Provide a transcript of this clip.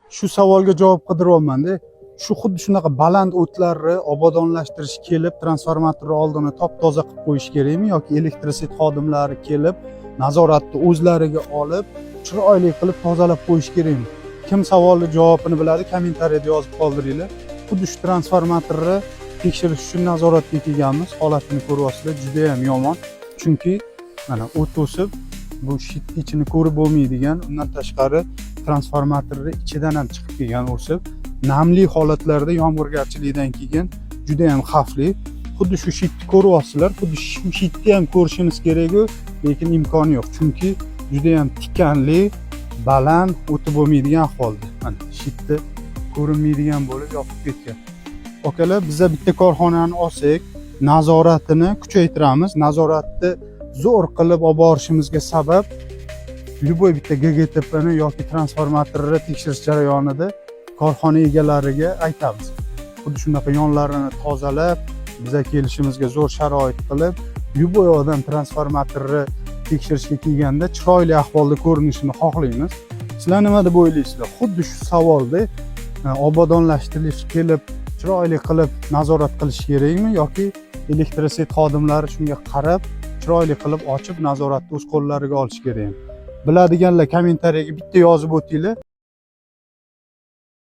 Shu savolga javob qidiryapmanda. Shu xuddi shunaqa baland o'tlarni obodonlashtirish kelib, transformator oldini top toza qilib qo'yish kerakmi yoki электросеть xodimlari kelib, nazoratni o'zlariga olib, chiroyli qilib tozalab qo'yish kerakmi? Kim savolni javobini biladi, kommentariyada yozib qoldiringlar. Xuddi shu transformatorni tekshirish uchun nazoratga kelganmiz. Holatini ko'ryapsizlar, juda ham yomon, chunki mana o't o'sib, bu щит ichini ko'rib bo'lmaydigan. Undan tashqari, transformatorni ichidan ham chiqib kelgan o'sib. Namli holatlarda, yomg'irgarchilikdan keyin juda ham xavfli. Xuddi shu щит ni ko'ryapsizlar, xuddi shu щит ni ham ko'rishimiz keraku, lekin imkoni yo'q, chunki juda ham tikanli, baland, o'tib bo'lmaydigan ahvolda. Mana, щит ni ko'rinmaydigan bo'lib yopib ketgan. Akalar, biza bitta korxonani olsak, nazoratini kuchaytiramiz. Nazoratni zo'r qilib olib borishimizga sabab, любой bitta ГГТПni yoki transformatorni tekshirish jarayonida korxona egalariga aytamiz, xuddi shunaqa yonlarini tozalab, biza kelishimizga zo'r sharoit qilib, любой odam transformatorni tekshirishga kelganda chiroyli ahvolda ko'rinishini xohlaymiz. Sizlar nima deb o'ylaysizlar? Xuddi shu savolda obodonlashtirish kelib, chiroyli qilib nazorat qilish kerakmi yoki электросеть xodimlari shunga qarab, chiroyli qilib ochib, nazoratni o'z qo'llariga olish kerakmi? Biladiganlar kommentariyaga bitta yozib o'tinglar.